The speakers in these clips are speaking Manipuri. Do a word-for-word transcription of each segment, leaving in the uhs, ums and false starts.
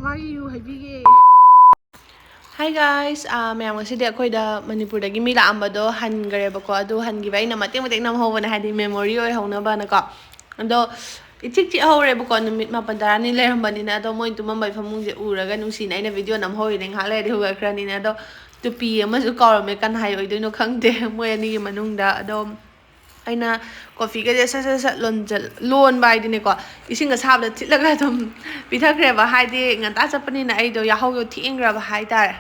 ꯃꯥꯒꯤ ꯌꯨ ꯍꯩꯕꯤꯒꯦ꯫ Hi guys, ꯑꯥ, ꯃꯌꯥꯝ, ꯉꯁꯤꯗꯤ ꯑꯩꯈꯣꯏꯗ ꯃꯅꯤꯄꯨꯔꯗꯒꯤ ꯃꯤ ꯂꯥꯛꯑꯝꯕꯗꯣ ꯍꯟꯈ꯭ꯔꯦꯕꯀꯣ꯫ ꯑꯗꯨ ꯍꯟꯈꯤꯕ ꯑꯩꯅ ꯃꯇꯦꯛ ꯃꯇꯦꯛ ꯅꯝꯍꯧꯕꯅꯦ, ꯍꯥꯏꯗꯤ memory ꯑꯣꯏꯍꯧꯅꯕꯅꯀꯣ꯫ ꯑꯗꯣ ꯏꯆꯤꯛ ꯆꯤꯛ ꯍꯧꯔꯦꯕꯀꯣ, ꯅꯨꯃꯤꯠ ꯃꯥꯄꯟ ꯇꯔꯥꯅꯤ ꯂꯩꯔꯝꯕꯅꯤꯅ꯫ ꯑꯗꯣ ꯃꯣꯏ ꯇꯨꯝꯃꯝꯕꯩ ꯐꯃꯨꯡꯁꯦ ꯎꯔꯒ ꯅꯨꯡꯁꯤꯅ ꯑꯩꯅ video ꯅꯝꯍꯧꯔꯤꯅꯦ꯫ ꯉꯥꯏꯍꯥꯛ ꯂꯩꯔꯗꯤ ꯍꯧꯒꯠꯈ꯭ꯔꯅꯤꯅ꯫ ꯑꯗꯣ ꯇꯨꯄꯤ ꯑꯃꯁꯨ ꯀꯥꯎꯔꯝꯃꯦ, ꯀꯅꯥꯏ ꯑꯣꯏꯗꯣꯏꯅꯣ ꯈꯪꯗꯦ ꯃꯣꯏ ꯑꯅꯤꯒꯤ ꯃꯅꯨꯡꯗ꯫ ꯑꯗꯣ ꯑꯩꯅ coffeeꯒꯁꯦ ꯁꯠ ꯁꯠ ꯁꯠ ꯂꯣꯟꯖꯜ-, ꯂꯣꯟꯕ ꯍꯥꯏꯗꯤꯅꯦꯀꯣ, ꯏꯁꯤꯡ ꯑꯁꯥꯕꯗ ꯊꯤꯠꯂꯒ ꯑꯗꯨꯝ ꯄꯤꯊꯛꯈ꯭ꯔꯦꯕ, ꯍꯥꯏꯗꯤ ꯉꯟꯇꯥ ꯆꯠꯄꯅꯤꯅ ꯑꯩꯗꯣ ꯌꯥꯍꯧꯗꯣ ꯊꯦꯡꯈ꯭ꯔꯕ ꯍꯥꯏꯇꯥꯔꯦ꯫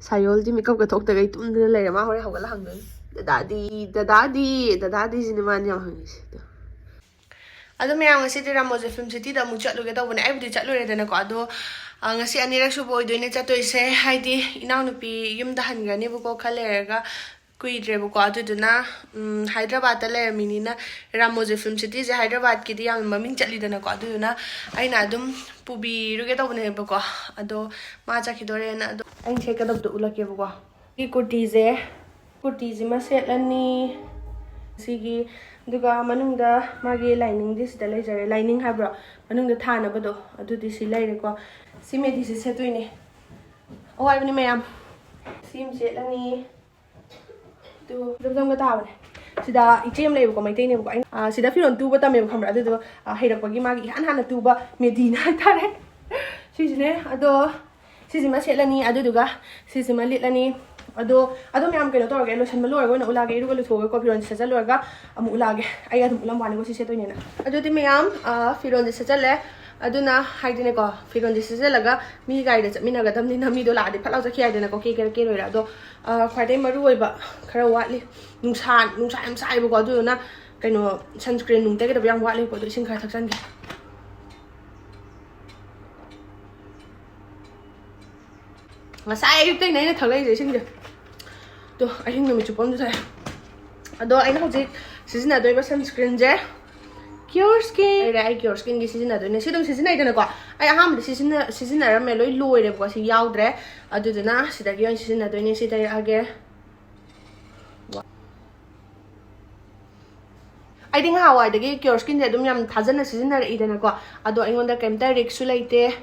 ꯁꯥꯌꯣꯜꯗꯤ ꯃꯤꯀꯞꯀ ꯊꯣꯛꯇꯒꯩ ꯇꯨꯝꯗꯅ ꯂꯩꯔꯦ꯫ ꯃꯥ ꯍꯣꯔꯦꯟ ꯍꯧꯒꯠꯂ ꯍꯪꯗꯣꯏꯅꯤ, "ꯗꯗꯥꯗꯤ, ꯗꯗꯥꯗꯤ, ꯗꯗꯥꯗꯤ?" ꯁꯤꯅꯦ ꯃꯥꯅ ꯌꯥꯝ ꯍꯪꯉꯤꯁꯦ꯫ ꯑꯗꯣ ꯃꯌꯥꯝ, ꯉꯁꯤꯗꯤ ꯔꯥꯃꯣꯖꯤ ꯐꯤꯂꯝ ꯁꯤꯇꯤꯗ ꯑꯃꯨꯛ ꯆꯠꯂꯨꯒꯦ ꯇꯧꯕꯅꯦ꯫ ꯑꯩꯕꯨꯗꯤ ꯆꯠꯂꯨꯔꯦꯗꯅꯀꯣ, ꯑꯗꯣ, ꯑ, ꯉꯁꯤ ꯑꯅꯤꯔꯛ ꯁꯨꯕ ꯑꯣꯏꯗꯣꯏꯅꯦ ꯆꯠꯇꯣꯏꯁꯦ꯫ ꯍꯥꯏꯗꯤ ꯏꯅꯥꯎꯅꯨꯄꯤ ꯌꯨꯝꯗ ꯍꯟꯈ꯭ꯔꯅꯦꯕꯀꯣ ꯈꯔ ꯂꯩꯔꯒ, ꯀꯨꯏꯗ꯭ꯔꯦꯕꯀꯣ꯫ ꯑꯗꯨꯗꯨꯅ, ꯎꯝ, ꯍꯥꯏꯗ꯭ꯔꯕꯥꯗꯇ ꯂꯩꯔꯝꯃꯤꯅꯤꯅ, ꯔꯥꯃꯣꯖꯤ ꯐꯤꯂꯝ ꯁꯤꯇꯤꯁꯦ ꯍꯥꯏꯗ꯭ꯔꯕꯥꯗꯀꯤꯗꯤ ꯌꯥꯝꯅ ꯃꯃꯤꯡ ꯆꯠꯂꯤꯗꯅꯀꯣ꯫ ꯑꯗꯨꯗꯨꯅ ꯑꯩꯅ ꯑꯗꯨꯝ ꯄꯨꯕꯤꯔꯨꯒꯦ ꯇꯧꯕꯅꯦꯕꯀꯣ꯫ ꯑꯗꯣ ꯃꯥ ꯆꯠꯈꯤꯗꯣꯔꯦꯅ꯫ ꯑꯗꯣ ꯑꯩꯅ ꯁꯦꯠꯀꯗꯕꯗꯣ ꯎꯠꯂꯛꯀꯦꯕꯀꯣ꯫ ꯁꯤ ꯀꯨꯔꯇꯤꯁꯦ, ꯀꯨꯔꯇꯤꯁꯤꯃ ꯁꯦꯠꯂꯅꯤ꯫ ꯁꯤꯒꯤ, ꯑꯗꯨꯒ ꯃꯅꯨꯡꯗ ꯃꯥꯒꯤ liningꯗꯤ ꯁꯤꯗ ꯂꯩꯖꯔꯦ꯫ Lining ꯍꯥꯏꯕ꯭ꯔꯣ? ꯃꯅꯨꯡꯗ ꯊꯥꯅꯕꯗꯣ, ꯑꯗꯨꯗꯤ ꯁꯤ ꯂꯩꯔꯦꯀꯣ꯫ ꯁꯤ ꯃꯦꯗꯤꯁꯦ ꯁꯦꯠꯇꯣꯏꯅꯦ꯫ ꯑꯧ ꯍꯥꯏꯕꯅꯤ ꯃꯌꯥꯝ꯫ ꯁꯤ ꯑꯃ ꯁꯦꯠꯂꯅꯤ꯫ ꯑꯗꯨ ꯖꯝ ꯖꯝꯒ ꯇꯥꯕꯅꯦ꯫ ꯁꯤꯗ ꯏꯆꯦ ꯑꯃ ꯂꯩꯌꯦꯕꯀꯣ, ꯃꯩꯇꯩꯅꯦꯕꯀꯣ꯫ ꯑꯩꯅ, ꯑ, ꯁꯤꯗ ꯐꯤꯔꯣꯜ ꯇꯨꯕ ꯇꯝꯃꯦꯕ, ꯈꯪꯕ꯭ꯔꯥ? ꯑꯗꯨꯗꯣ, ꯑ, ꯍꯩꯔꯛꯄꯒꯤ ꯃꯥꯒꯤ ꯏꯍꯥꯟ ꯍꯥꯟꯅ ꯇꯨꯕ ꯃꯦꯗꯤꯅ ꯍꯥꯏꯇꯥꯔꯦ꯫ ꯁꯤꯁꯤꯅꯦ꯫ ꯑꯗꯣ ꯁꯤꯁꯤꯃ ꯁꯦꯠꯂꯅꯤ, ꯑꯗꯨꯗꯨꯒ ꯁꯤꯁꯤꯃ ꯂꯤꯠꯂꯅꯤ꯫ ꯑꯗꯣ, ꯑꯗꯣ ꯃꯌꯥꯝ ꯀꯩꯅꯣ ꯇꯧꯔꯒꯦ, ꯂꯣꯏꯁꯟꯕ ꯂꯣꯏꯔꯒ ꯑꯣꯏꯅ ꯎꯠꯂꯛꯑꯒꯦ, ꯏꯔꯨꯒ ꯂꯨꯊꯣꯛꯑꯒꯀꯣ, ꯐꯤꯔꯣꯜꯁꯦ ꯁꯦꯠꯆꯜꯂꯨꯔꯒ ꯑꯃꯨꯛ ꯎꯠꯂꯛꯑꯒꯦ꯫ ꯑꯩ ꯑꯗꯨꯝ ꯎꯠꯂꯝꯕ ꯋꯥꯅꯤꯀꯣ ꯁꯤ ꯁꯦꯠꯇꯣꯏꯅꯦꯅ꯫ ꯑꯗꯨꯗꯤ ꯃꯌꯥꯝ, ꯑ, ꯐꯤꯔꯣꯜꯁꯦ ꯁꯦꯠꯆꯜꯂꯦ꯫ ꯑꯗꯨꯅ ꯍꯥꯏꯗꯤꯅꯦꯀꯣ, ꯐꯤꯔꯣꯜꯁꯦ ꯁꯦꯠꯆꯜꯂꯒ ꯃꯤ ꯒꯥꯔꯤꯗ ꯆꯠꯃꯤꯟꯅꯒꯗꯕꯅꯤꯅ ꯃꯤꯗꯣ ꯂꯥꯛꯑꯗꯤ ꯐꯠ ꯂꯥꯎ ꯆꯠꯈꯤ ꯌꯥꯏꯗꯅꯀꯣ, ꯀꯦꯒꯦꯔꯥ ꯀꯦꯔꯣꯏꯔꯥ꯫ ꯑꯗꯣ, ꯑ, ꯈ꯭ꯋꯥꯏꯗꯩ ꯃꯔꯨ ꯑꯣꯏꯕ ꯈꯔ ꯋꯥꯠꯂꯤ꯫ ꯅꯨꯡꯁꯥ, ꯅꯨꯡꯁꯥ ꯌꯥꯝ ꯁꯥꯏꯕꯀꯣ, ꯑꯗꯨꯗꯨꯅ ꯀꯩꯅꯣ, sunscreen ꯅꯨꯡ ꯇꯩꯒꯗꯕ ꯌꯥꯝ ꯋꯥꯠꯂꯤꯀꯣ꯫ ꯑꯗꯣ ꯏꯁꯤꯡ ꯈꯔ ꯊꯛꯆꯟꯒꯦ꯫ ꯉꯁꯥꯏ ꯑꯌꯨꯛꯇꯩꯅꯦ ꯑꯩꯅ ꯊꯛꯂꯛꯏꯁꯦ ꯏꯁꯤꯡꯁꯦ꯫ ꯑꯗꯣ ꯑꯍꯤꯡ ꯅꯨꯃꯤꯠ ꯆꯨꯞꯄ ꯑꯃꯁꯨ ꯊꯛꯑꯦ꯫ ꯑꯗꯣ ꯑꯩꯅ ꯍꯧꯖꯤꯛ ꯁꯤꯖꯤꯟꯅꯗꯣꯏꯕ sunscreenꯁꯦ Cure Skin ꯂꯩꯔꯦ꯫ ꯑꯩ Cure Skinꯒꯤ ꯁꯤꯖꯤꯟꯅꯗꯣꯏꯅꯦ꯫ ꯁꯤ ꯑꯗꯨꯝ ꯁꯤꯖꯤꯟꯅꯩꯗꯅꯀꯣ꯫ ꯑꯩ ꯑꯍꯥꯟꯕꯗ ꯁꯤꯖꯤꯟꯅ-, ꯁꯤꯖꯤꯟꯅꯔꯝꯃꯦ, ꯂꯣꯏ ꯂꯣꯏꯔꯦꯕꯀꯣ꯫ ꯁꯤ ꯌꯥꯎꯗ꯭ꯔꯦ꯫ ꯑꯗꯨꯗꯨꯅ ꯁꯤꯗꯒꯤ ꯑꯣꯏꯅ ꯁꯤꯖꯤꯟꯅꯗꯣꯏꯅꯦ꯫ ꯁꯤ ꯇꯩꯔꯛꯑꯒꯦ꯫ ꯑꯩꯗꯤ ꯉꯍꯥꯟꯋꯥꯏꯗꯒꯤ Cure Skinꯁꯦ ꯑꯗꯨꯝ ꯌꯥꯝ ꯊꯥꯖꯅ ꯁꯤꯖꯤꯟꯅꯔꯛꯏꯗꯅꯀꯣ꯫ ꯑꯗꯣ ꯑꯩꯉꯣꯟꯗ ꯀꯩꯝꯇ riskꯁꯨ ꯂꯩꯇꯦ,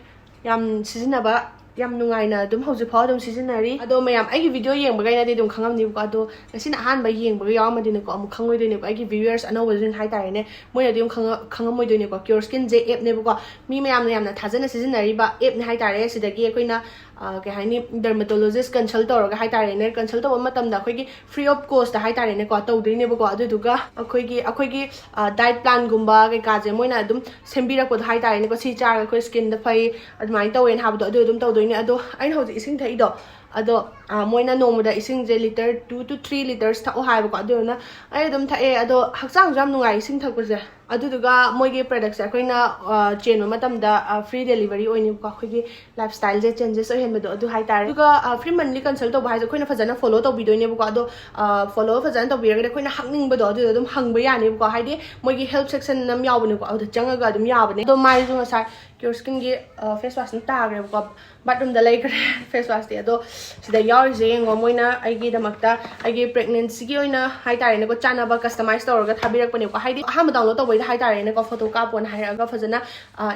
ꯌꯥꯝ ꯁꯤꯖꯤꯟꯅꯕ ꯌꯥꯝ ꯅꯨꯡꯉꯥꯏꯅ ꯑꯗꯨꯝ ꯍꯧꯖꯤꯛꯐꯥꯎ ꯑꯗꯨꯝ ꯁꯤꯖꯤꯟꯅꯔꯤ꯫ ꯑꯗꯣ ꯃꯌꯥꯝ, ꯑꯩꯒꯤ video ꯌꯦꯡꯕꯈꯩꯅꯗꯤ ꯑꯗꯨꯝ ꯈꯪꯉꯝꯅꯤꯕꯀꯣ꯫ ꯑꯗꯣ ꯉꯁꯤꯅ ꯑꯍꯥꯟꯕ ꯌꯦꯡꯕꯒ ꯌꯥꯎꯔꯝꯃꯗꯤꯅꯦꯀꯣ, ꯑꯃꯨꯛ ꯈꯪꯉꯣꯏꯗꯣꯏꯅꯦꯀꯣ꯫ ꯑꯩꯒꯤ viewersꯑꯅꯧꯕꯁꯤꯡ ꯍꯥꯏꯇꯥꯔꯦꯅꯦ, ꯃꯣꯏꯅꯗꯤ ꯑꯗꯨꯝ ꯈꯪꯉ- ꯈꯪꯉꯝꯃꯣꯏꯗꯣꯏꯅꯦꯀꯣ꯫ Cure Skinꯁꯦ appꯅꯦꯕꯀꯣ, ꯃꯤ ꯃꯌꯥꯝꯅ ꯌꯥꯝꯅ ꯊꯥꯖꯅ ꯁꯤꯖꯤꯟꯅꯔꯤꯕ appꯅꯦ ꯍꯥꯏꯇꯥꯔꯦ꯫ ꯁꯤꯗꯒꯤ ꯑꯩꯈꯣꯏꯅ ꯑ, ꯀꯩ ꯍꯥꯏꯅꯤ, dermatologist consult ꯇꯧꯔꯒ ꯍꯥꯏꯇꯥꯔꯦꯅꯦ, consult ꯇꯧꯕ ꯃꯇꯝꯗ ꯑꯩꯈꯣꯏꯒꯤ free of costꯇ ꯍꯥꯏꯇꯥꯔꯦꯅꯦꯀꯣ, ꯇꯧꯗꯣꯏꯅꯦꯕꯀꯣ꯫ ꯑꯗꯨꯗꯨꯒ ꯑꯩꯈꯣꯏꯒꯤ ꯑꯩꯈꯣꯏꯒꯤ diet planꯒꯨꯝꯕ ꯀꯩꯀꯥꯁꯦ ꯃꯣꯏꯅ ꯑꯗꯨꯝ ꯁꯦꯝꯕꯤꯔꯛꯄꯗꯣ ꯍꯥꯏꯇꯥꯔꯦꯅꯦꯀꯣ, ꯁꯤ ꯆꯥꯔꯒ ꯑꯩꯈꯣꯏ skinꯗ ꯐꯩ ꯑꯗꯨꯃꯥꯏꯅ ꯇꯧꯋꯦꯅ ꯍꯥꯏꯕꯗꯣ, ꯑꯗꯨ ꯑꯗꯨꯝ ꯇꯧꯗꯣꯏꯅꯦ꯫ ꯑꯗꯣ ꯑꯩꯅ ꯍꯧꯖꯤꯛ ꯏꯁꯤꯡ ꯊꯛꯏꯗꯣ, ꯑꯗꯣ ꯑ, ꯃꯣꯏꯅ ꯅꯣꯡꯃꯗ ꯏꯁꯤꯡꯁꯦ litre two to three litres ꯊꯛꯑꯣ ꯍꯥꯏꯕꯀꯣ꯫ ꯑꯗꯨꯗꯨꯅ ꯑꯩ ꯑꯗꯨꯝ ꯊꯛꯑꯦ꯫ ꯑꯗꯣ ꯍꯛꯆꯥꯡꯁꯨ ꯌꯥꯝ ꯅꯨꯡꯉꯥꯏ ꯏꯁꯤꯡ ꯊꯛꯄꯁꯦ꯫ ꯑꯗꯨꯗꯨꯒ ꯃꯣꯏꯒꯤ productꯁꯦ ꯑꯩꯈꯣꯏꯅ ꯑ, ꯆꯦꯟꯕ ꯃꯇꯝꯗ free delivery ꯑꯣꯏꯅꯤꯕꯀꯣ꯫ ꯑꯩꯈꯣꯏꯒꯤ lifestyleꯁꯦ changes ꯑꯣꯏꯍꯟꯕꯗꯣ ꯑꯗꯨ ꯍꯥꯏꯇꯥꯔꯦ꯫ ꯑꯗꯨꯒ free monthly consult ꯇꯧꯕ ꯍꯥꯏꯁꯦ ꯑꯩꯈꯣꯏꯅ ꯐꯖꯅ follow ꯇꯧꯕꯤꯗꯣꯏꯅꯦꯕꯀꯣ꯫ ꯑꯗꯣ follow ꯐꯖꯅ ꯇꯧꯕꯤꯔꯒꯗꯤ ꯑꯩꯈꯣꯏꯅ ꯍꯪꯅꯤꯡꯕꯗꯣ ꯑꯗꯨꯗꯣ ꯑꯗꯨꯝ ꯍꯪꯕ ꯌꯥꯅꯦꯕꯀꯣ꯫ ꯍꯥꯏꯗꯤ ꯃꯣꯏꯒꯤ help section ꯑꯃ ꯌꯥꯎꯕꯅꯦꯀꯣ, ꯑꯗꯨꯗ ꯆꯪꯉꯒ ꯑꯗꯨꯝ ꯌꯥꯕꯅꯦ꯫ ꯑꯗꯣ ꯃꯥꯏꯁꯨ ꯉꯁꯥꯏ Cure Skinꯒꯤ face washꯅ ꯇꯥꯈ꯭ꯔꯦꯕꯀꯣ꯫ Bathroomꯗ ꯂꯩꯈ꯭ꯔꯦ face washꯇꯤ꯫ ꯑꯗꯣ ꯁꯤꯗ ꯌꯥꯎꯔꯤꯁꯦ ꯌꯦꯡꯉꯣ, ꯃꯣꯏꯅ ꯑꯩꯒꯤꯗꯃꯛꯇ ꯑꯩꯒꯤ pregnancyꯒꯤ ꯑꯣꯏꯅ ꯍꯥꯏꯇꯥꯔꯦꯅꯦꯀꯣ, ꯆꯥꯅꯕ customize ꯇꯧꯔꯒ ꯊꯥꯕꯤꯔꯛꯄꯅꯦꯕꯀꯣ꯫ ꯍꯥꯏꯗꯤ ꯑꯍꯥꯟꯕ download ꯇꯧꯕꯩꯗ ꯍꯥꯏꯇꯥꯔꯦꯅꯦꯀꯣ, photo ꯀꯥꯞꯄꯣꯅ ꯍꯥꯏꯔꯛꯑꯒ ꯐꯖꯅ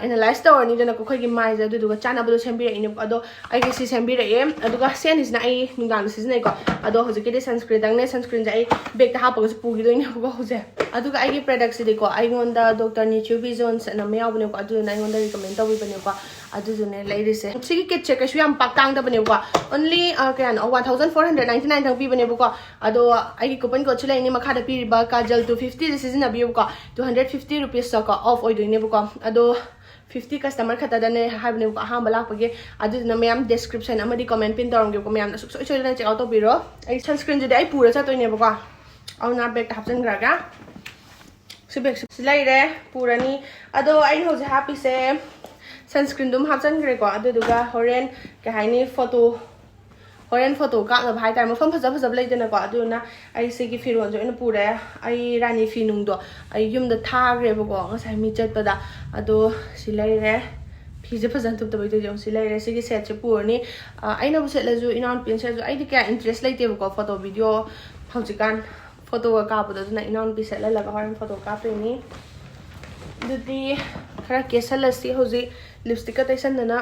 analyze ꯇꯧꯔꯅꯤꯗꯅꯀꯣ ꯑꯩꯈꯣꯏꯒꯤ ꯃꯥꯏꯁꯦ, ꯑꯗꯨꯗꯨꯒ ꯆꯥꯅꯕꯗꯣ ꯁꯦꯝꯕꯤꯔꯛꯏꯅꯦꯕꯀꯣ꯫ ꯑꯗꯣ ꯑꯩꯒꯤ ꯁꯤ ꯁꯦꯝꯕꯤꯔꯛꯑꯦ꯫ ꯑꯗꯨꯒ ꯁꯤ ꯑꯅꯤꯁꯤꯅ ꯑꯩ ꯅꯨꯡꯗꯥꯡꯗ ꯁꯤꯖꯤꯟꯅꯩꯀꯣ꯫ ꯑꯗꯣ ꯍꯧꯖꯤꯛꯀꯤꯗꯤ sunscreenꯗꯪꯅꯦ, sunscreenꯁꯦ ꯑꯩ bagꯇ ꯍꯥꯞꯄꯒꯁꯨ ꯄꯨꯈꯤꯗꯣꯏꯅꯦꯕꯀꯣ ꯍꯧꯖꯤꯛ꯫ ꯑꯗꯨꯒ ꯑꯩꯒꯤ productꯁꯤꯗꯤꯀꯣ, ꯑꯩꯉꯣꯟꯗ Doctor Nichibee Jones ꯑꯅ ꯑꯃ ꯌꯥꯎꯕꯅꯦꯀꯣ, ꯑꯗꯨꯗꯨꯅ ꯑꯩꯉꯣꯟꯗ recommend ꯇꯧꯕꯤꯕꯅꯦꯀꯣ꯫ ꯑꯗꯨꯗꯨꯅꯦ ꯂꯩꯔꯤꯁꯦ꯫ ꯁꯤꯒꯤ kitꯁꯦ ꯀꯩꯁꯨ ꯌꯥꯝ ꯄꯥꯛ ꯇꯥꯡꯗꯕꯅꯦꯕꯀꯣ, only ꯑ, ꯀꯌꯥꯅꯣ, one thousand four hundred ninety nine ꯇꯪ ꯄꯤꯕꯅꯦꯕꯀꯣ꯫ ꯑꯗꯣ ꯑꯩꯒꯤ coupon codeꯁꯨ ꯂꯩꯅꯤ ꯃꯈꯥꯗ ꯄꯤꯔꯤꯕ, Kajal two fiftyꯁꯦ ꯁꯤꯖꯤꯟꯅꯕꯤꯌꯨꯕꯀꯣ꯫ Two hundred fifty rupeesꯇꯀꯣ off ꯑꯣꯏꯗꯣꯏꯅꯦꯕꯀꯣ꯫ ꯑꯗꯣ fifty customer ꯈꯛꯇꯗꯅꯦ ꯍꯥꯏꯕꯅꯦꯕꯀꯣ ꯑꯍꯥꯟꯕ ꯂꯥꯛꯄꯒꯤ꯫ ꯑꯗꯨꯗꯨꯅ ꯃꯌꯥꯝ description ꯑꯃꯗꯤ comment pin ꯇꯧꯔꯝꯒꯦꯕꯀꯣ, ꯃꯌꯥꯝꯅ ꯁꯨꯡꯁꯣꯏ ꯁꯣꯏꯗꯅ check out ꯇꯧꯕꯤꯔꯣ꯫ ꯑꯩ sunscreenꯁꯤꯗꯤ ꯑꯩ ꯄꯨꯔ ꯆꯠꯇꯣꯏꯅꯦꯕꯀꯣ, ꯑꯗꯨꯅ bagꯇ ꯍꯥꯞꯆꯤꯟꯈ꯭ꯔꯒ ꯁꯤ bagꯁꯤ ꯁꯤ ꯂꯩꯔꯦ, ꯄꯨꯔꯅꯤ꯫ ꯑꯗꯣ ꯑꯩꯅ ꯍꯧꯖꯤꯛ ꯍꯥꯞꯄꯤꯁꯦ sunscreenꯗꯨꯝ ꯍꯥꯞꯆꯤꯟꯈ꯭ꯔꯦꯀꯣ꯫ ꯑꯗꯨꯗꯨꯒ ꯍꯣꯔꯦꯟ ꯀꯩ ꯍꯥꯏꯅꯤ, photo, ꯍꯣꯔꯦꯟ photo ꯀꯥꯞꯅꯕ ꯍꯥꯏꯇꯥꯔꯦ, ꯃꯐꯝ ꯐꯖ ꯐꯖꯕ ꯂꯩꯗꯅꯀꯣ꯫ ꯑꯗꯨꯗꯨꯅ ꯑꯩ ꯁꯤꯒꯤ ꯐꯤꯔꯣꯜꯁꯦ ꯑꯣꯏꯅ ꯄꯨꯔꯦ꯫ ꯑꯩ ꯔꯥꯅꯤ ꯐꯤ ꯅꯨꯡꯗꯣ ꯑꯩ ꯌꯨꯝꯗ ꯊꯥꯈ꯭ꯔꯦꯕꯀꯣ ꯉꯁꯥꯏ ꯃꯤ ꯆꯠꯄꯗ꯫ ꯑꯗꯣ ꯁꯤ ꯂꯩꯔꯦ꯫ ꯐꯤꯁꯦ ꯐꯖꯅ ꯊꯨꯞꯇꯕꯩ ꯇꯧꯔꯤꯁꯦ ꯌꯦꯡꯉꯨ꯫ ꯁꯤ ꯂꯩꯔꯦ꯫ ꯁꯤꯒꯤ setꯁꯦ ꯄꯨꯔꯅꯤ꯫ ꯑ, ꯑꯩꯅꯕꯨ ꯁꯦꯠꯂꯁꯨ, ꯏꯅꯥꯎꯅꯨꯄꯤꯅ ꯁꯦꯠꯂꯁꯨ, ꯑꯩꯗꯤ ꯀꯌꯥ interest ꯂꯩꯇꯦꯕꯀꯣ photo video ꯍꯧꯖꯤꯛꯀꯥꯟ ꯐꯣꯇꯣꯒ ꯀꯥꯞꯄꯗꯣ, ꯑꯗꯨꯅ ꯏꯅꯥꯎꯅꯨꯄꯤ ꯁꯦꯠꯍꯜꯂꯒ ꯍꯣꯔꯦꯟ ꯐꯣꯇꯣ ꯀꯥꯞꯇꯣꯏꯅꯤ꯫ ꯑꯗꯨꯗꯤ ꯈꯔ ꯀꯦꯁꯜꯂꯁꯤ ꯍꯧꯖꯤꯛ, ꯂꯤꯞꯁꯇꯤꯛꯀ ꯇꯩꯁꯟꯗꯅ꯫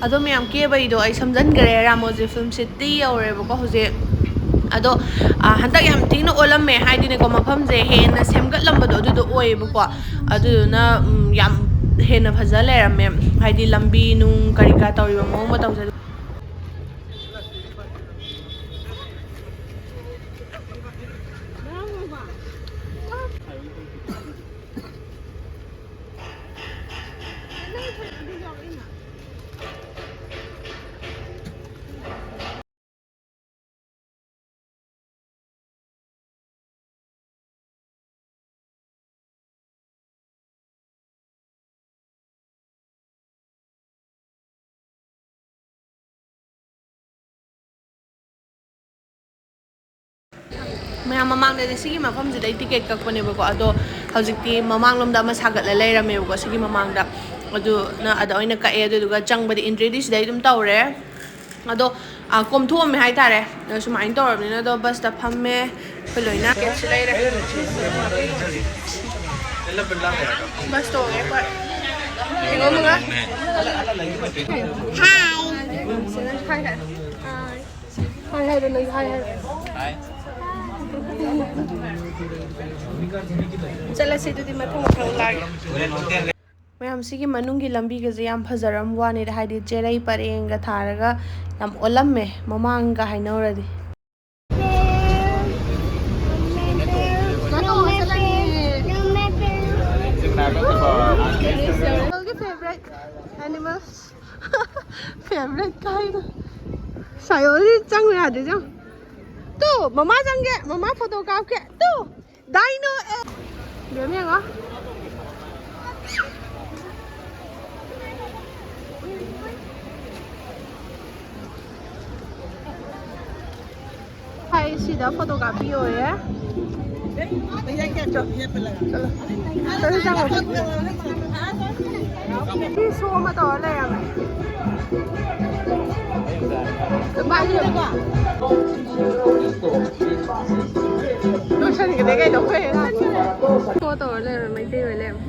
ꯑꯗꯣ ꯃꯌꯥꯝ, ꯀꯦꯕꯩꯗꯣ ꯑꯩ ꯁꯝꯖꯟꯈ꯭ꯔꯦ꯫ ꯔꯥꯃꯣꯖꯤ ꯐꯤꯜꯝ ꯁꯤꯇꯤ ꯌꯧꯔꯦꯕꯀꯣ ꯍꯧꯖꯤꯛ꯫ ꯑꯗꯣ, ꯑ, ꯍꯟꯗꯛ ꯌꯥꯝ ꯊꯤꯅ ꯑꯣꯜꯂꯝꯃꯦ, ꯍꯥꯏꯗꯤꯅꯦꯀꯣ, ꯃꯐꯝꯁꯦ ꯍꯦꯟꯅ ꯁꯦꯝꯒꯠꯂꯝꯕꯗꯣ ꯑꯗꯨꯗꯣ ꯑꯣꯏꯌꯦꯕꯀꯣ꯫ ꯑꯗꯨꯗꯨꯅ, ꯎꯝ, ꯌꯥꯝ ꯍꯦꯟꯅ ꯐꯖ ꯂꯩꯔꯝꯃꯦ, ꯍꯥꯏꯗꯤ ꯂꯝꯕꯤ ꯅꯨꯡ ꯀꯔꯤ ꯀꯔꯥ ꯇꯧꯔꯤꯕ ꯃꯑꯣꯡ ꯃꯇꯧꯁꯦ꯫ ꯃꯌꯥꯝ ꯃꯃꯥꯡꯗꯗꯤ ꯁꯤꯒꯤ ꯃꯐꯝꯁꯤꯗꯩ ꯇꯤꯀꯦꯠ ꯀꯛꯄꯅꯦꯕꯀꯣ, ꯑꯗꯣ ꯍꯧꯖꯤꯛꯇꯤ ꯃꯃꯥꯡꯂꯣꯝꯗ ꯑꯃ ꯁꯥꯒꯠꯂ ꯂꯩꯔꯝꯃꯦꯕꯀꯣ, ꯁꯤꯒꯤ ꯃꯃꯥꯡꯗ꯫ ꯑꯗꯨꯅ ꯑꯗ ꯑꯣꯏꯅ ꯀꯛꯑꯦ, ꯑꯗꯨꯗꯨꯒ ꯆꯪꯕꯗꯤ entry ꯗꯤ ꯁꯤꯗꯩ ꯑꯗꯨꯝ ꯇꯧꯔꯦ꯫ ꯑꯗꯣ, ꯑ, ꯀꯣꯝꯊꯣꯛꯑꯝꯃꯦ ꯍꯥꯏꯇꯥꯔꯦ꯫ ꯑꯗꯣ ꯁꯨꯃꯥꯏꯅ ꯇꯧꯔꯕꯅꯤꯅ, ꯑꯗꯣ ꯕꯁꯇ ꯐꯝꯃꯦ꯫ ꯑꯩꯈꯣꯏ ꯂꯣꯏꯅ ꯇꯤꯀꯦꯠꯁꯨ ꯂꯩꯔꯦ꯫ ꯕꯁ ꯇꯣꯡꯉꯦ ꯑꯩꯈꯣꯏ꯫ ꯌꯦꯡꯉꯣ ꯃꯉꯥ꯫ ꯍꯥꯏ ꯍꯥꯏ꯫ ꯍꯥꯏ ꯍꯥꯏꯔꯣ, ꯅꯪ ꯍꯥꯏ ꯍꯥꯏꯔꯣ꯫ ꯆꯠꯂꯁꯤ ꯑꯗꯨꯗꯤ, ꯃꯊꯪ ꯃꯊꯪ ꯂꯥꯛꯑꯒꯦ꯫ ꯃꯌꯥꯝ, ꯁꯤꯒꯤ ꯃꯅꯨꯡꯒꯤ ꯂꯝꯕꯤꯒꯁꯦ ꯌꯥꯝ ꯐꯖꯔꯝꯕ ꯋꯥꯅꯤꯗ, ꯍꯥꯏꯗꯤ ꯆꯦꯔꯩ ꯄꯔꯦꯡꯒ ꯊꯥꯔꯒ ꯌꯥꯝ ꯑꯣꯜꯂꯝꯃꯦ ꯃꯃꯥꯡꯒ ꯍꯥꯏꯅꯧꯔꯗꯤ꯫ Animal ꯒꯤ favourite animals꯫ Favourite ꯀꯥꯏꯅ꯫ ꯁꯥꯌꯣꯁꯤ ꯆꯪꯉꯨ ꯌꯥꯗꯦ, ꯆꯪꯉꯨ꯫ ꯇꯨ, ꯃꯃꯥ ꯆꯪꯒꯦ, ꯃꯃꯥ ꯐꯣꯇꯣ ꯀꯥꯞꯀꯦ꯫ ꯇꯨ, ꯗꯥꯏꯅꯣ ꯑꯦ꯫ ꯕꯦꯝ ꯌꯦꯡꯉꯣ꯫ ꯍꯥꯏ, ꯁꯤꯗ ꯐꯣꯇꯣ ꯀꯥꯞꯄꯤꯌꯣꯌꯦ꯫ ꯆꯠꯂꯣ꯫ ꯆꯠꯂꯣ, ꯆꯪꯉꯣ꯫ ꯁꯤ ꯁꯣ ꯑꯃ ꯇꯧꯔ ꯂꯩꯔꯝꯃꯦ꯫ ꯂꯣꯏꯁꯟꯒꯅꯤ ꯀꯩꯅꯣ ꯑꯩꯈꯣꯏ꯫ ꯐꯣꯇꯣ ꯇꯧꯔ ꯂꯩꯔꯝꯃꯦ, ꯃꯩꯇꯩ ꯑꯣꯏ ꯂꯩꯔꯝꯃꯦ꯫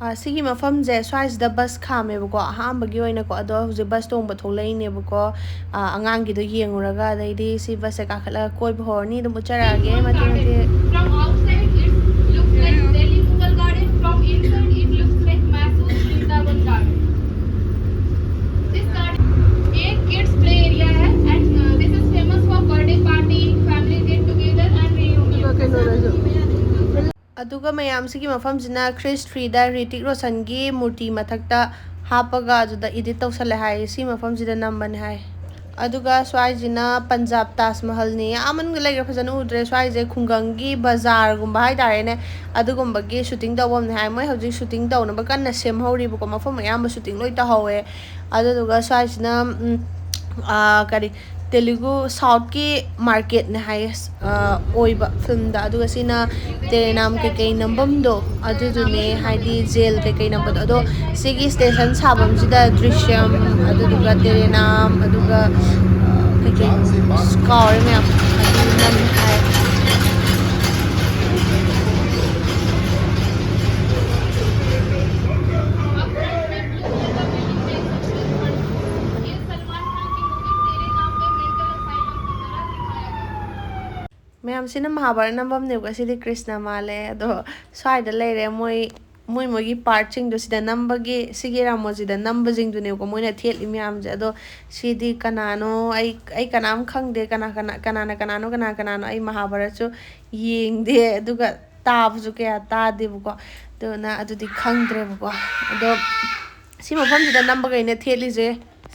ꯑ, ꯁꯤꯒꯤ ꯃꯐꯝꯁꯦ ꯁ꯭ꯋꯥꯏꯁꯤꯗ ꯕꯁ ꯈꯥꯝꯃꯦꯕꯀꯣ, ꯑꯍꯥꯟꯕꯒꯤ ꯑꯣꯏꯅꯀꯣ꯫ ꯑꯗꯣ ꯍꯧꯖꯤꯛ ꯕꯁ ꯇꯣꯡꯕ ꯊꯣꯛꯂꯛꯏꯅꯦꯕꯀꯣ꯫ ꯑ, ꯑꯉꯥꯡꯒꯤꯗꯣ ꯌꯦꯡꯉꯨꯔꯒ ꯑꯗꯩꯗꯤ ꯁꯤ ꯕꯁꯁꯦ ꯀꯥꯈꯠꯂꯒ ꯀꯣꯏꯕ ꯍꯧꯔꯅꯤ꯫ ꯑꯗꯨꯝ ꯎꯠꯆꯔꯛꯑꯒꯦ ꯃꯇꯦꯛ ꯃꯇꯦꯛ꯫ From outside, it looks like Delhi Mughal Garden. From inside, it looks like Mysore Vrindavan Garden. This garden, a kids play area है, and, uh, this is famous for birthday party, family get together and reunion. ꯑꯗꯨꯒ ꯃꯌꯥꯝꯁꯤꯒꯤ ꯃꯐꯝꯁꯤꯅ ꯈ꯭ꯔꯤꯁ ꯊ꯭ꯔꯤꯗ ꯍ꯭ꯔꯤꯇꯤꯛ ꯔꯣꯁꯟꯒꯤ ꯃꯨꯔꯇꯤ ꯃꯊꯛꯇ ꯍꯥꯞꯄꯒ ꯑꯗꯨꯗ ꯏꯗꯤꯠ ꯇꯧꯁꯜꯂꯦ ꯍꯥꯏ꯫ ꯁꯤ ꯃꯐꯝꯁꯤꯗ ꯅꯝꯕꯅꯦ ꯍꯥꯏ꯫ ꯑꯗꯨꯒ ꯁ꯭ꯋꯥꯏꯁꯤꯅ ꯄꯟꯖꯥꯕ ꯇꯥꯖ ꯃꯍꯜꯅꯤ꯫ ꯑꯥ ꯃꯅꯨꯡꯗ ꯂꯩꯈ꯭ꯔꯦ, ꯐꯖꯅ ꯎꯗ꯭ꯔꯦ꯫ ꯁ꯭ꯋꯥꯏꯁꯦ ꯈꯨꯡꯒꯪꯒꯤ ꯕꯖꯥꯔꯒꯨꯝꯕ ꯍꯥꯏꯇꯥꯔꯦꯅꯦ, ꯑꯗꯨꯒꯨꯝꯕꯒꯤ ꯁꯨꯇꯤꯡ ꯇꯧꯐꯝꯅꯦ ꯍꯥꯏ꯫ ꯃꯣꯏ ꯍꯧꯖꯤꯛ ꯁꯨꯇꯤꯡ ꯇꯧꯅꯕ ꯀꯟꯅ ꯁꯦꯝꯍꯧꯔꯤꯕꯀꯣ꯫ ꯃꯐꯝ ꯑꯌꯥꯝꯕ ꯁꯨꯇꯤꯡ ꯂꯣꯏ ꯇꯧꯍꯧꯋꯦ꯫ ꯑꯗꯨꯗꯨꯒ ꯁ꯭ꯋꯥꯏꯁꯤꯅ, ꯎꯝ, ꯑꯥ, ꯀꯔꯤ, ꯇꯦꯂꯨꯒꯨ ꯁꯥꯎꯠꯀꯤ ꯃꯥꯔꯀꯦꯠꯅꯦ ꯍꯥꯏꯌꯦ, ꯑꯥ, ꯑꯣꯏꯕ ꯐꯤꯜꯝꯗ꯫ ꯑꯗꯨꯒ ꯁꯤꯅ ꯇꯦꯔꯦꯅꯥꯝ ꯀꯩꯀꯩ ꯅꯝꯐꯝꯗꯣ ꯑꯗꯨꯗꯨꯅꯦ, ꯍꯥꯏꯗꯤ ꯖꯦꯜ ꯀꯩꯀꯩ ꯅꯝꯕꯗꯣ꯫ ꯑꯗꯣ ꯁꯤꯒꯤ ꯁ꯭ꯇꯦꯁꯟ ꯁꯥꯐꯝꯁꯤꯗ ꯗ꯭ꯔꯤꯁ꯭ꯌꯝ, ꯑꯗꯨꯗꯨꯒ ꯇꯦꯔꯦꯅꯥꯝ, ꯑꯗꯨꯒ, ꯑꯥ, ꯀꯩꯀꯩ, ꯑꯁ, ꯀꯥꯎꯔꯦ ꯃꯌꯥꯝ, ꯑꯗꯨ ꯅꯝꯃꯦ ꯍꯥꯏ꯫ ꯃꯌꯥꯝꯁꯤꯅ ꯃꯍꯥꯚꯥꯔꯠ ꯅꯝꯐꯝꯅꯦꯕꯀꯣ꯫ ꯁꯤꯗꯤ ꯀ꯭ꯔꯤꯁꯅ ꯃꯥꯜꯂꯦ꯫ ꯑꯗꯣ ꯁ꯭ꯋꯥꯏꯗ ꯂꯩꯔꯦ ꯃꯣꯏ ꯃꯣꯏ ꯃꯣꯏꯒꯤ ꯄꯥꯔꯠꯁꯤꯡꯗꯣ ꯁꯤꯗ ꯅꯝꯕꯒꯤ, ꯁꯤꯒꯤ ꯔꯥꯃꯣꯖꯤꯗ ꯅꯝꯕꯁꯤꯡꯗꯨꯅꯦꯕꯀꯣ ꯃꯣꯏꯅ ꯊꯦꯠꯂꯤ ꯃꯌꯥꯝꯁꯦ꯫ ꯑꯗꯣ ꯁꯤꯗꯤ ꯀꯅꯥꯅꯣ? ꯑꯩ, ꯑꯩ ꯀꯅꯥꯝ ꯈꯪꯗꯦ꯫ ꯀꯅꯥ, ꯀꯅꯥ, ꯀꯅꯥꯅ ꯀꯅꯥꯅꯣ, ꯀꯅꯥ ꯀꯅꯥꯅꯣ? ꯑꯩ ꯃꯍꯥꯚꯥꯔꯠꯁꯨ ꯌꯦꯡꯗꯦ, ꯑꯗꯨꯒ ꯇꯥꯕꯁꯨ ꯀꯌꯥ ꯇꯥꯗꯦꯕꯀꯣ꯫ ꯑꯗꯨꯅ ꯑꯗꯨꯗꯤ ꯈꯪꯗ꯭ꯔꯦꯕꯀꯣ꯫ ꯑꯗꯣ ꯁꯤ ꯃꯐꯝꯁꯤꯗ ꯅꯝꯕꯈꯩꯅ ꯊꯦꯠꯂꯤꯁꯦ꯫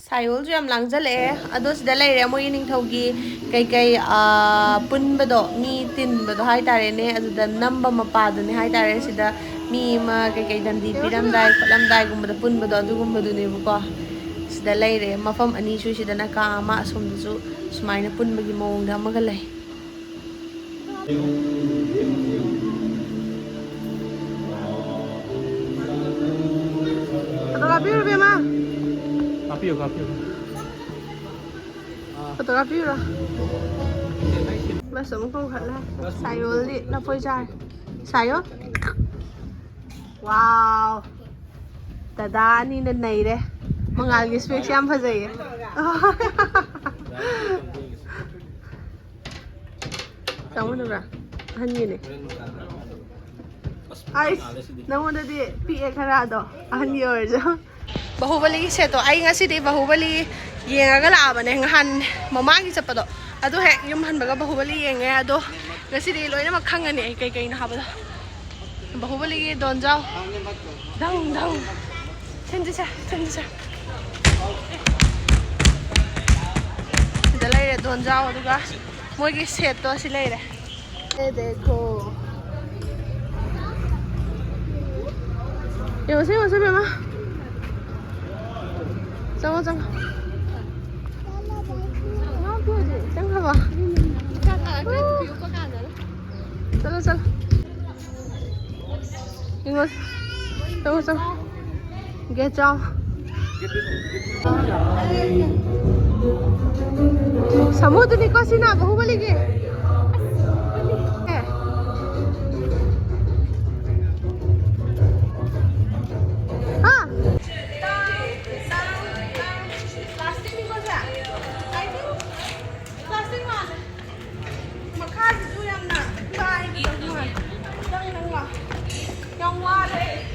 ꯁꯥꯏꯌꯣꯜꯁꯨ ꯌꯥꯝ ꯂꯥꯡꯖꯜꯂꯛꯑꯦ꯫ ꯑꯗꯣ ꯁꯤꯗ ꯂꯩꯔꯦ ꯃꯣꯏꯒꯤ ꯅꯤꯡꯊꯧꯒꯤ ꯀꯩꯀꯩ, ꯑꯥ, ꯄꯨꯟꯕꯗꯣ, ꯃꯤ ꯇꯤꯟꯕꯗꯣ ꯍꯥꯏꯇꯥꯔꯦꯅꯦ꯫ ꯑꯗꯨꯗ ꯅꯝꯕ ꯃꯄꯥꯗꯨꯅꯦ ꯍꯥꯏꯇꯥꯔꯦ꯫ ꯁꯤꯗ ꯃꯤ ꯑꯃ ꯀꯩꯀꯩ ꯗꯟꯗꯤ ꯄꯤꯔꯝꯗꯥꯏ ꯈꯣꯠꯂꯝꯗꯥꯏꯒꯨꯝꯕꯗ ꯄꯨꯟꯕꯗꯣ, ꯑꯗꯨꯒꯨꯝꯕꯗꯨꯅꯦꯕꯀꯣ꯫ ꯁꯤꯗ ꯂꯩꯔꯦ꯫ ꯃꯐꯝ ꯑꯅꯤ ꯁꯨꯏ ꯁꯤꯗꯅ ꯀꯥ ꯑꯃ, ꯑꯁꯣꯝꯗꯁꯨ ꯁꯨꯃꯥꯏꯅ ꯄꯨꯟꯕꯒꯤ ꯃꯑꯣꯡꯗ ꯑꯃꯒ ꯂꯩ꯫ ꯐꯣꯇꯣ ꯀꯥꯞꯄꯤꯔꯨꯔꯣ, ꯏꯕꯦꯝꯃ꯫ ꯀꯥꯞꯄꯤꯌꯨ, ꯀꯥꯞꯄꯤꯌꯨ꯫ ꯐꯣꯇꯣ ꯀꯥꯞꯄꯤꯔꯨꯔꯣ꯫ ꯕꯁ ꯑꯃꯨꯛ ꯇꯣꯡꯈꯠꯂꯦ꯫ ꯁꯥꯏꯌꯣꯜꯗꯤ ꯂꯐꯣꯏ ꯆꯥꯔꯦ꯫ ꯁꯥꯏꯌꯣꯜ꯫ ꯋꯥꯎ꯫ ꯗꯗꯥ ꯑꯅꯤꯅ ꯅꯩꯔꯦ꯫ ꯃꯉꯥꯜꯒꯤ ꯏꯁꯄꯦꯛꯁꯦ ꯌꯥꯝ ꯐꯖꯩꯌꯦ꯫ ꯆꯥꯎꯃꯟꯕ꯭ꯔꯥ? ꯑꯍꯟꯒꯤꯅꯦ꯫ ꯑꯩꯁ, ꯅꯉꯣꯟꯗꯗꯤ ꯄꯤꯛꯑꯦ ꯈꯔ ꯑꯗꯣ, ꯑꯍꯟꯒꯤ ꯑꯣꯏꯔꯁꯨ꯫ ꯕꯥꯍꯨꯕꯂꯤꯒꯤ ꯁꯦꯠꯇꯣ ꯑꯩ ꯉꯁꯤꯗꯤ ꯕꯥꯍꯨꯕꯂꯤ ꯌꯦꯡꯉꯒ ꯂꯥꯛꯑꯕꯅꯦ꯫ ꯉꯍꯥꯟ ꯃꯃꯥꯡꯒꯤ ꯆꯠꯄꯗꯣ ꯑꯗꯨ ꯍꯦꯛ ꯌꯨꯝ ꯍꯟꯕꯒ ꯕꯥꯍꯨꯕꯂꯤ ꯌꯦꯡꯉꯦ꯫ ꯑꯗꯣ ꯉꯁꯤꯗꯤ ꯂꯣꯏꯅꯃꯛ ꯈꯪꯉꯅꯤ ꯑꯩ ꯀꯩꯀꯩꯅꯣ ꯍꯥꯏꯕꯗꯣ꯫ ꯕꯥꯍꯨꯕꯂꯤꯒꯤ ꯗꯣꯟꯖꯥꯎ꯫ ꯗꯪ ꯗꯪ꯫ ꯊꯤꯟꯖꯤꯁꯦ, ꯊꯤꯟꯖꯤꯁꯦ꯫ ꯁꯤꯗ ꯂꯩꯔꯦ ꯗꯣꯟꯖꯥꯎ, ꯑꯗꯨꯒ ꯃꯣꯏꯒꯤ ꯁꯦꯠꯇꯣ ꯑꯁꯤ ꯂꯩꯔꯦ꯫ ꯑꯦ ꯗꯦꯈꯣ꯫ ꯌꯦꯡꯉꯨꯁꯦ, ꯌꯦꯡꯉꯨꯁꯦ, ꯕꯦꯝꯃ꯫ ꯆꯪꯉꯣ, ꯆꯪꯉꯣ꯫ ꯆꯪꯈ꯭ꯔꯕꯣ? ꯆꯠꯂꯣ, ꯆꯠꯂꯣ꯫ ꯌꯦꯡꯉꯣ꯫ ꯆꯪꯉꯣ, ꯆꯪꯉꯣ꯫ ꯒꯦꯠ ꯆꯥꯎ꯫ ꯁꯥꯃꯨꯗꯨꯅꯤꯀꯣ ꯁꯤꯅ ꯕꯥꯍꯨꯕꯂꯤꯒꯤ꯫ ꯑꯦ꯫ ꯍꯥ? ꯄ꯭ꯂꯥꯁꯇꯤꯛꯅꯤꯀꯣ ꯁꯦ? I think ꯄ꯭ꯂꯥꯁꯇꯤꯛ ꯃꯥꯜꯂꯦ꯫ ꯃꯈꯥꯁꯤꯁꯨ ꯌꯥꯝꯅ ꯀꯥꯏꯕꯗꯧ ꯃꯥꯜꯂꯦ꯫ ꯅꯪ, ꯅꯪ ꯂꯥꯎ꯫ ꯌꯥꯝ ꯋꯥꯔꯦ꯫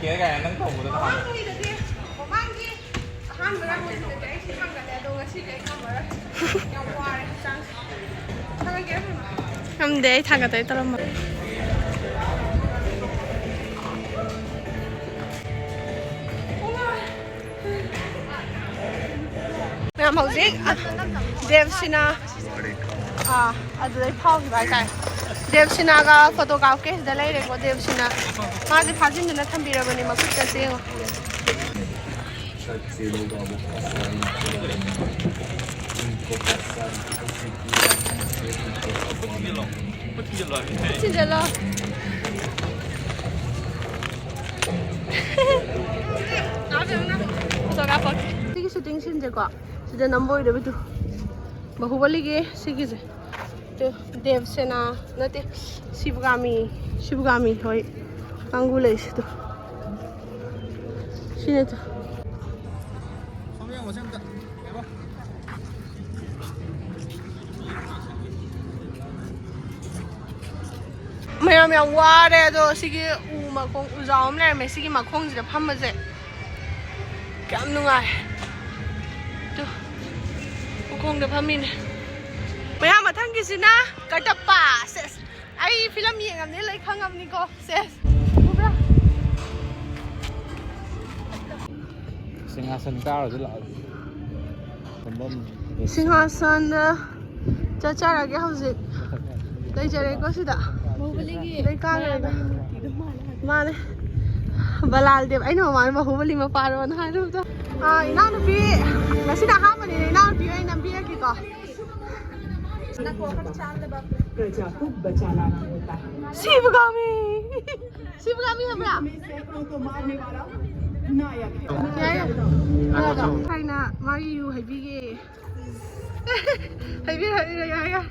ꯀꯥꯏꯅ ꯅꯪ ꯇꯧꯕꯗꯣ ꯅꯍꯥꯟ꯫ ꯃꯃꯥꯡꯒꯤ, ꯃꯃꯥꯡꯒꯤ ꯑꯍꯥꯟꯕ ꯔꯥꯎꯟꯗꯨꯗꯗꯤ ꯑꯩ ꯁꯤ ꯊꯥꯡꯒꯠꯂꯦ, ꯑꯗꯣ ꯉꯁꯤꯗꯤ ꯑꯩ ꯉꯝꯃꯔꯣꯏ꯫ ꯌꯥꯝ ꯋꯥꯔꯦ ꯍꯛꯆꯥꯡꯁꯦ꯫ ꯊꯥꯡꯒꯠꯀꯦꯔꯥ ꯊꯝꯃꯣ? ꯉꯝꯗꯦ, ꯑꯩ ꯊꯥꯡꯒꯠꯇꯣꯏ ꯇꯧꯔꯝꯕ꯫ ꯃꯌꯥꯝ ꯍꯧꯖꯤꯛ, ꯑ, ꯗꯦꯕꯁꯤꯅ, ꯑꯥ, ꯑꯗꯨꯗꯩ ꯐꯥꯎꯈꯤꯕ ꯍꯥꯏꯇꯥꯔꯦ꯫ ꯗꯦꯕꯁꯤꯅꯥꯒ ꯐꯣꯇꯣ ꯀꯥꯞꯀꯦ ꯁꯤꯗ ꯂꯩꯔꯦꯀꯣ꯫ ꯗꯦꯕꯁꯤꯅꯥ ꯃꯥꯁꯦ ꯐꯥꯖꯤꯟꯗꯨꯅ ꯊꯝꯕꯤꯔꯕꯅꯦ ꯃꯈꯨꯠꯇꯁꯦ ꯌꯦꯡꯉꯣ꯫ ꯊꯤꯟꯖꯜꯂꯣ꯫ ꯐꯣꯇꯣ ꯀꯥꯞꯄꯛꯀꯦ꯫ ꯁꯤꯒꯤ ꯁꯨꯇꯤꯡ ꯁꯤꯟꯁꯦꯀꯣ ꯁꯤꯗ ꯅꯝꯕ ꯑꯣꯏꯗꯣꯏꯕꯗꯨ꯫ ꯕꯥꯍꯨꯕꯂꯤꯒꯤ ꯁꯤꯒꯤꯁꯦ꯫ ꯇꯨ, ꯗꯦꯕꯁꯦꯅꯥ ꯅꯠꯇꯦ, ꯁꯤꯕꯒꯥꯃꯤ, ꯁꯤꯕꯒꯥꯃꯤ ꯍꯣꯏ ꯀꯥꯡꯕꯨ ꯂꯩꯁꯤꯗꯣ꯫ ꯁꯤꯅꯦ ꯇꯨ꯫ ꯃꯌꯥꯝ ꯌꯥꯝ ꯋꯥꯔꯦ, ꯑꯗꯣ ꯁꯤꯒꯤ ꯎ ꯃꯈꯣꯡ, ꯎꯖꯥꯎ ꯑꯃ ꯂꯩꯔꯝꯃꯦ ꯁꯤꯒꯤ ꯃꯈꯣꯡꯁꯤꯗ ꯐꯝꯕꯁꯦ꯫ ꯌꯥꯝ ꯅꯨꯡꯉꯥꯏ꯫ ꯇꯨ, ꯎꯈꯣꯡꯗ ꯐꯝꯃꯤꯅꯦ꯫ ꯃꯌꯥꯝ ꯃꯊꯪꯒꯤꯁꯤꯅ ꯀꯇꯞꯄ꯫ ꯁꯦꯁ, ꯑꯩ ꯐꯤꯂꯝ ꯌꯦꯡꯉꯝꯅꯤ, ꯂꯣꯏ ꯈꯪꯉꯝꯅꯤꯀꯣ꯫ ꯁꯦꯁ, ꯎꯕ꯭ꯔꯥ? ꯁꯤꯡꯍꯥꯁꯟ ꯆꯥꯔꯨꯁꯤ ꯂꯥꯛꯑꯣ꯫ ꯐꯝꯐꯝ ꯁꯤꯡꯍꯥꯁꯟꯗ ꯆꯠꯆꯔꯒꯦ ꯍꯧꯖꯤꯛ꯫ ꯂꯩꯖꯔꯦꯀꯣ ꯁꯤꯗ꯫ ꯂꯩ ꯀꯥꯈ꯭ꯔꯦꯗ꯫ ꯃꯥꯅꯦ꯫ ꯕꯂꯥꯜ ꯗꯦꯕ꯫ ꯑꯩꯅ ꯃꯃꯥꯅ ꯕꯥꯍꯨꯕꯂꯤ ꯃꯄꯥꯔꯣꯅ ꯍꯥꯏꯔꯨꯕꯗꯣ꯫ ꯑꯥ, ꯏꯅꯥꯎꯅꯨꯄꯤ, ꯉꯁꯤꯅ ꯑꯍꯥꯟꯕꯅꯤꯅ ꯏꯅꯥꯎꯅꯨꯄꯤ ꯑꯣꯏꯅ ꯅꯝꯕꯤꯔꯒꯦꯀꯣ꯫ प्रजा को बचाना भी होता है। ꯁꯤꯕꯒꯥꯃꯤ! ꯁꯤꯕꯒꯥꯃꯤ ꯍꯥꯏꯕ꯭ꯔꯥ? हमें सैकड़ों को मारने वाला नायक है। ꯌꯥꯏ, ꯌꯥꯏ꯫ ꯊꯥꯏꯅ ꯃꯥꯒꯤ ꯌꯨ ꯍꯩꯕꯤꯒꯦ꯫ ꯍꯩꯕꯤꯔꯣ, ꯍꯩꯕꯤꯔꯣ, ꯌꯥꯏ, ꯌꯥꯏ꯫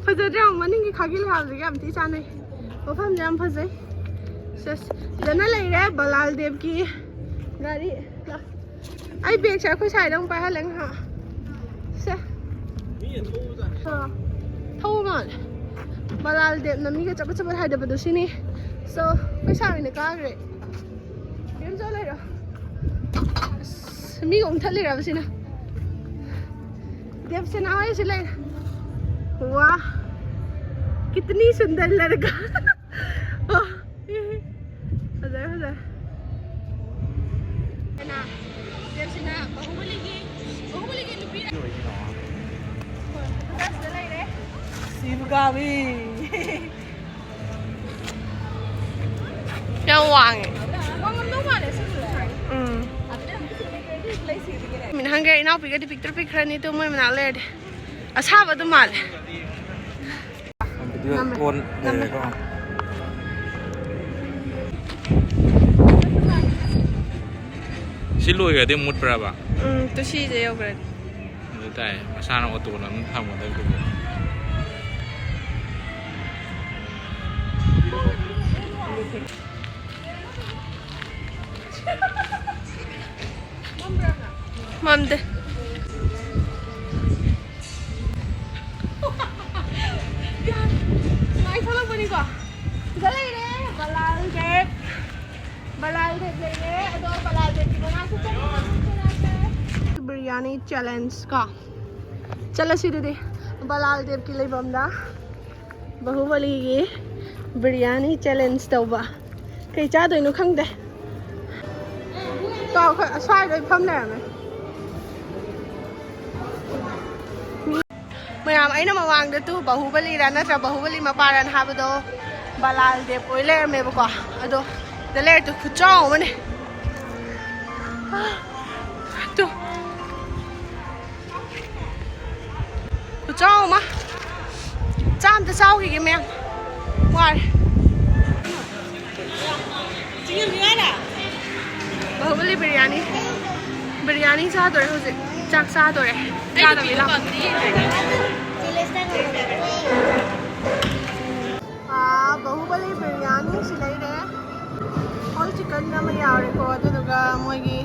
ꯐꯖꯗ꯭ꯔꯥ? ꯃꯅꯤꯡꯒꯤ ꯈꯥꯒꯤ ꯂꯩꯍꯥꯎꯁꯤꯒ ꯌꯥꯝ ꯊꯤ ꯆꯥꯟꯅꯩ꯫ ꯃꯐꯝꯁꯦ ꯌꯥꯝ ꯐꯖꯩ꯫ ꯁꯦꯁ, ꯁꯤꯗꯅ ꯂꯩꯔꯦ ꯕꯂꯥꯜ ꯗꯦꯕꯀꯤ ꯒꯥꯔꯤ꯫ ꯑꯩ ꯕꯦꯒꯁꯦ ꯑꯩꯈꯣꯏ ꯁꯥꯏꯗ ꯑꯃꯨꯛ ꯄꯥꯏꯍꯜꯂꯦ ꯉꯥꯏꯍꯥꯛ꯫ ꯁꯦ꯫ ꯑꯥ, ꯊꯧꯕ ꯃꯥꯜꯂꯦ꯫ ꯕꯂꯥꯜ ꯗꯦꯕꯅ ꯃꯤꯒ ꯆꯄꯠ ꯆꯄꯠ ꯍꯥꯏꯗꯕꯗꯣ ꯁꯤꯅꯤ꯫ So, ꯑꯩꯈꯣꯏ ꯁꯥꯔ ꯑꯣꯏꯅ ꯀꯥꯈ꯭ꯔꯦ꯫ ꯏꯕꯦꯝꯆꯧ ꯂꯩꯔꯣ꯫ ꯑꯁ, ꯃꯤꯒ ꯑꯃꯨꯛ ꯊꯠꯂꯤꯔꯕ ꯁꯤꯅ? ꯗꯦꯕꯁꯦꯅꯥ ꯍꯣꯏꯁꯨ ꯂꯩꯔꯦ꯫ ꯋꯥ, ꯀꯤꯇꯅꯤ ꯁꯨꯟꯗꯔ ꯂꯔꯀꯥ꯫ ꯑꯣ, ꯐꯖꯔꯦ, ꯐꯖꯔꯦ꯫ ꯀꯅꯥ? ꯗꯦꯕꯁꯦꯅꯥ, ꯕꯥꯍꯨꯕꯂꯤꯒꯤ, ꯕꯥꯍꯨꯕꯂꯤꯒꯤ ꯅꯨꯄꯤ꯫ ꯍꯣꯏ, ꯑꯗꯨꯒ ꯁꯤꯗ ꯂꯩꯔꯦ꯫ ꯁꯤꯕꯒꯥꯃꯤ꯫ ꯌꯥꯝ ꯋꯥꯡꯉꯦ꯫ ꯋꯥꯡꯉꯝꯗꯧ ꯃꯥꯜꯂꯦ ꯁꯤꯁꯨ꯫ ꯎꯝ꯫ ꯃꯤꯅ ꯍꯪꯒꯦ, ꯏꯅꯥꯎꯄꯤꯒꯗꯤ ꯄꯤꯛꯇ꯭ꯔꯨ ꯄꯤꯛꯈ꯭ꯔꯅꯤ, ꯇꯨ ꯃꯣꯏ ꯃꯅꯥꯛ ꯂꯩꯔꯗꯤ꯫ ꯑꯁꯥꯕ ꯑꯗꯨꯝ ꯃꯥꯜꯂꯦ꯫ ꯚꯤꯗꯤꯑꯣ ꯅꯝꯃꯦ꯫ ꯑꯣꯟ ꯅꯝꯃꯦ꯫ ꯂꯩꯔꯦꯀꯣ꯫ ꯁꯤ ꯂꯣꯏꯈ꯭ꯔꯗꯤ ꯃꯨꯠꯄ꯭ꯔꯕ? ꯎꯝ, ꯇꯨ ꯁꯤꯁꯦ ꯌꯧꯈ꯭ꯔꯗꯤ꯫ ꯑꯗꯨ ꯇꯥꯏ, ꯃꯁꯥꯅ ꯑꯣꯇꯣꯅ ꯑꯗꯨꯝ ꯊꯝꯒꯗꯕꯗꯨꯕꯨ꯫ ꯃꯝꯗꯦ꯫ ꯃꯥꯏ ꯊꯣꯛꯂꯛꯄꯅꯤꯀꯣ꯫ ꯁꯤꯗ ꯂꯩꯔꯦ, ꯕꯂꯥꯜ ꯗꯦꯕ꯫ ꯕꯂꯥꯜ ꯗꯦꯕ ꯂꯩꯔꯦ, ꯑꯗꯣ ꯕꯂꯥꯜ ꯗꯦꯕꯀꯤ ꯃꯅꯥꯛꯇ ꯆꯠꯂꯒ ꯕꯤꯔꯌꯥꯅꯤ ꯆꯦꯂꯦꯟꯖ ꯀꯣ꯫ ꯆꯠꯂꯁꯤ ꯑꯗꯨꯗꯤ ꯕꯂꯥꯜ ꯗꯦꯕꯀꯤ ꯂꯩꯐꯝꯗ꯫ ꯕꯥꯍꯨꯕꯂꯤꯒꯤ ꯕꯤꯔꯌꯥꯅꯤ ꯆꯦꯂꯦꯟꯖ ꯇꯧꯕ꯫ ꯀꯩ ꯆꯥꯗꯣꯏꯅꯣ ꯈꯪꯗꯦ꯫ ꯀꯣ, ꯑꯩꯈꯣꯏ ꯑꯁ꯭ꯋꯥꯏꯗ ꯐꯝ ꯂꯩꯔꯝꯃꯦ꯫ ꯃꯌꯥꯝ, ꯑꯩꯅ ꯃꯃꯥꯡꯗ ꯇꯨ ꯕꯥꯍꯨꯕꯂꯤꯔ ꯅꯠꯇ꯭ꯔ ꯕꯥꯍꯨꯕꯂꯤ ꯃꯄꯥꯔꯅ ꯍꯥꯏꯕꯗꯣ ꯕꯂꯥꯜ ꯗꯦꯕ ꯑꯣꯏ ꯂꯩꯔꯝꯃꯦꯕꯀꯣ꯫ ꯑꯗꯣ ꯗ ꯂꯩꯔꯦ ꯇꯨ, ꯈꯨꯆꯥꯎ ꯑꯃꯅꯦ꯫ ꯇꯨ꯫ ꯈꯨꯆꯥꯎ ꯑꯃ꯫ ꯆꯥ ꯑꯝꯇ ꯆꯥꯎꯈꯤꯒꯦ ꯃꯌꯥꯝ꯫ ꯋꯥꯔꯦ꯫ ꯕꯥꯍꯨꯕꯂꯤ ꯕꯤꯔꯌꯥꯅꯤ꯫ ꯕꯤꯔꯌꯥꯅꯤ ꯆꯥꯗꯣꯔꯦ ꯍꯧꯖꯤꯛ꯫ ꯆꯥꯛ ꯆꯥꯗꯣꯔꯦ꯫ ꯆꯥꯗꯕꯤ ꯂꯥꯛꯄ꯫ ꯑꯥ, ꯕꯥꯍꯨꯕꯂꯤ ꯕꯤꯔꯌꯥꯅꯤ ꯁꯤ ꯂꯩꯔꯦ꯫ ꯍꯣꯜ ꯆꯤꯀꯟ ꯑꯃ ꯌꯥꯎꯔꯦꯀꯣ, ꯑꯗꯨꯗꯨꯒ ꯃꯣꯏꯒꯤ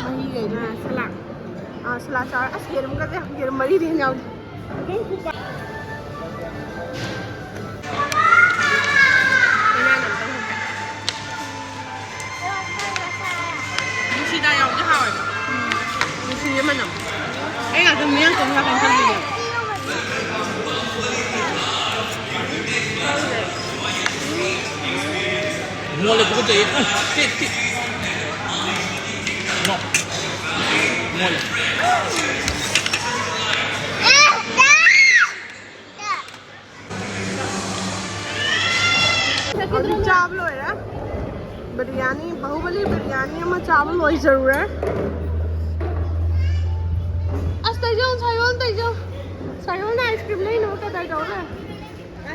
ꯃꯍꯤꯈꯩꯗꯣ꯫ ꯑꯥ, ꯁꯂꯥꯗ꯫ ꯑꯥ, ꯁꯂꯥꯗ ꯆꯥꯔꯦ꯫ ꯑꯁ, ꯌꯦꯔꯨꯝꯒꯁꯦ ꯌꯥꯝ, ꯌꯦꯔꯨꯝ ꯃꯔꯤꯗꯤ ꯍꯦꯟꯅ ꯌꯥꯎꯔꯤ꯫ ꯀꯩꯅꯥꯅ ꯑꯝꯇꯪ ꯍꯨꯝꯕ꯫ ꯃꯣꯠꯂꯦ, ꯇꯨꯀꯠꯆꯩꯌꯦ꯫ ꯎꯝ, ꯇꯤꯠ, ꯇꯤꯠ꯫ ꯅꯣ꯫ ꯃꯣꯠꯂꯦ꯫ ꯍꯧꯖꯤꯛ ꯆꯥꯕ ꯂꯣꯏꯔꯦ꯫ ꯕꯤꯔꯌꯥꯅꯤ, ꯕꯥꯍꯨꯕꯂꯤ ꯕꯤꯔꯌꯥꯅꯤ ꯑꯃ ꯆꯥꯕ ꯂꯣꯏꯖꯔꯨꯔꯦ꯫ ꯑꯁ, ꯇꯩꯖꯧ, ꯁꯥꯌꯣꯟ, ꯇꯩꯖꯧ꯫ ꯁꯥꯌꯣꯟꯅ ice cream ꯂꯩꯅꯕ ꯀꯗꯥꯏ ꯇꯧꯔꯦ?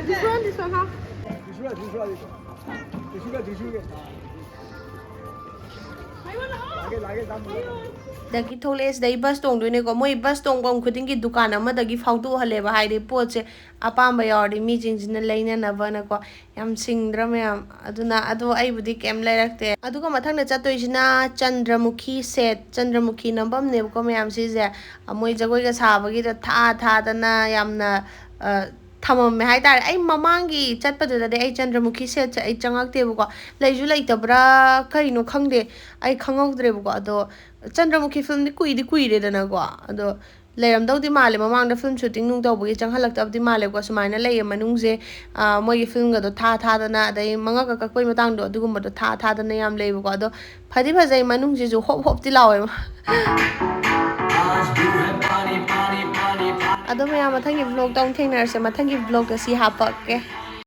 This one, this one, ꯍꯥ? ꯇ꯭ꯔꯤꯁꯨꯂꯥ, ꯇ꯭ꯔꯤꯁꯨꯂꯥ, ꯇ꯭ꯔꯤꯁꯨꯂꯥ꯫ ꯇ꯭ꯔꯤꯁꯨꯂꯥ, ꯇ꯭ꯔꯤꯁꯨꯂꯥ꯫ ꯂꯥꯛꯑꯒꯦ, ꯂꯥꯛꯑꯒꯦ, ꯇꯥꯃꯣ꯫ ꯗꯒꯤ ꯊꯣꯛꯂꯛꯑꯦ꯫ ꯁꯤꯗꯩ ꯕꯁ ꯇꯣꯡꯗꯣꯏꯅꯦꯀꯣ꯫ ꯃꯣꯏ ꯕꯁ ꯇꯣꯡꯐꯝ ꯈꯨꯗꯤꯡꯒꯤ ꯗꯨꯀꯥꯟ ꯑꯃꯗꯒꯤ ꯐꯥꯎꯗꯣꯛꯍꯜꯂꯦꯕ, ꯍꯥꯏꯗꯤ ꯄꯣꯠꯁꯦ ꯑꯄꯥꯝꯕ ꯌꯥꯎꯔꯗꯤ ꯃꯤꯁꯤꯡꯁꯤꯅ ꯂꯩꯅꯅꯕꯅꯀꯣ꯫ ꯌꯥꯝ ꯁꯤꯡꯗ꯭ꯔꯥ ꯃꯌꯥꯝ? ꯑꯗꯨꯅ, ꯑꯗꯣ ꯑꯩꯕꯨꯗꯤ ꯀꯩꯝ ꯂꯩꯔꯛꯇꯦ꯫ ꯑꯗꯨꯒ ꯃꯊꯪꯗ ꯆꯠꯇꯣꯏꯁꯤꯅ ꯆꯟꯗ꯭ꯔꯃꯨꯈꯤ ꯁꯦꯠ, ꯆꯟꯗ꯭ꯔꯃꯨꯈꯤ ꯅꯝꯐꯝꯅꯦꯕꯀꯣ ꯃꯌꯥꯝ ꯁꯤꯁꯦ꯫ ꯑ, ꯃꯣꯏ ꯖꯒꯣꯏꯒ ꯁꯥꯕꯒꯤꯗ ꯊꯥ ꯊꯥꯗꯅ ꯌꯥꯝꯅ, ꯑ, ꯊꯝꯃꯝꯃꯦ ꯍꯥꯏꯇꯥꯔꯦ꯫ ꯑꯩ ꯃꯃꯥꯡꯒꯤ ꯆꯠꯄꯗꯨꯗꯗꯤ ꯑꯩ ꯆꯟꯗ꯭ꯔꯃꯨꯈꯤ ꯁꯦꯠꯁꯦ ꯑꯩ ꯆꯪꯉꯛꯇꯦꯕꯀꯣ꯫ ꯂꯩꯁꯨ ꯂꯩꯇꯕ꯭ꯔꯥ ꯀꯩꯅꯣ ꯈꯪꯗꯦ, ꯑꯩ ꯈꯪꯍꯧꯗ꯭ꯔꯦꯕꯀꯣ꯫ ꯑꯗꯣ ꯆꯟꯗ꯭ꯔꯃꯨꯈꯤ ꯐꯤꯂꯝꯗꯤ ꯀꯨꯏꯗꯤ ꯀꯨꯏꯔꯦꯗꯅꯀꯣ꯫ ꯑꯗꯣ ꯂꯩꯔꯝꯗꯧꯗꯤ ꯃꯥꯜꯂꯦ, ꯃꯃꯥꯡꯗ ꯐꯤꯂꯝ ꯁꯨꯇꯤꯡ ꯅꯨꯡ ꯇꯧꯕꯒꯤ ꯆꯪꯍꯜꯂꯛꯇꯕꯗꯤ ꯃꯥꯜꯂꯦꯀꯣ꯫ ꯁꯨꯃꯥꯏꯅ ꯂꯩꯌꯦ ꯃꯅꯨꯡꯁꯦ꯫ ꯑ, ꯃꯣꯏꯒꯤ ꯐꯤꯂꯝꯒꯗꯣ ꯊꯥ ꯊꯥꯗꯅ, ꯑꯗꯩ ꯃꯉꯛꯀ ꯀꯛꯄꯩ ꯃꯇꯥꯡꯗꯣ, ꯑꯗꯨꯒꯨꯝꯕꯗꯣ ꯊꯥ ꯊꯥꯗꯅ ꯌꯥꯝ ꯂꯩꯕꯀꯣ꯫ ꯑꯗꯣ ꯐꯗꯤ ꯐꯖꯩ, ꯃꯅꯨꯡꯁꯤꯁꯨ ꯍꯣꯞ ꯍꯣꯞꯇꯤ ꯂꯥꯎꯋꯦꯕ꯫ ꯑꯗꯣ ꯃꯌꯥꯝ, ꯃꯊꯪꯒꯤ ꯕ꯭ꯂꯣꯒꯇ ꯑꯃꯨꯛ ꯊꯦꯡꯅꯔꯁꯦ꯫ ꯃꯊꯪꯒꯤ ꯕ꯭ꯂꯣꯒꯇ ꯁꯤ ꯍꯥꯞꯄꯛꯀꯦ꯫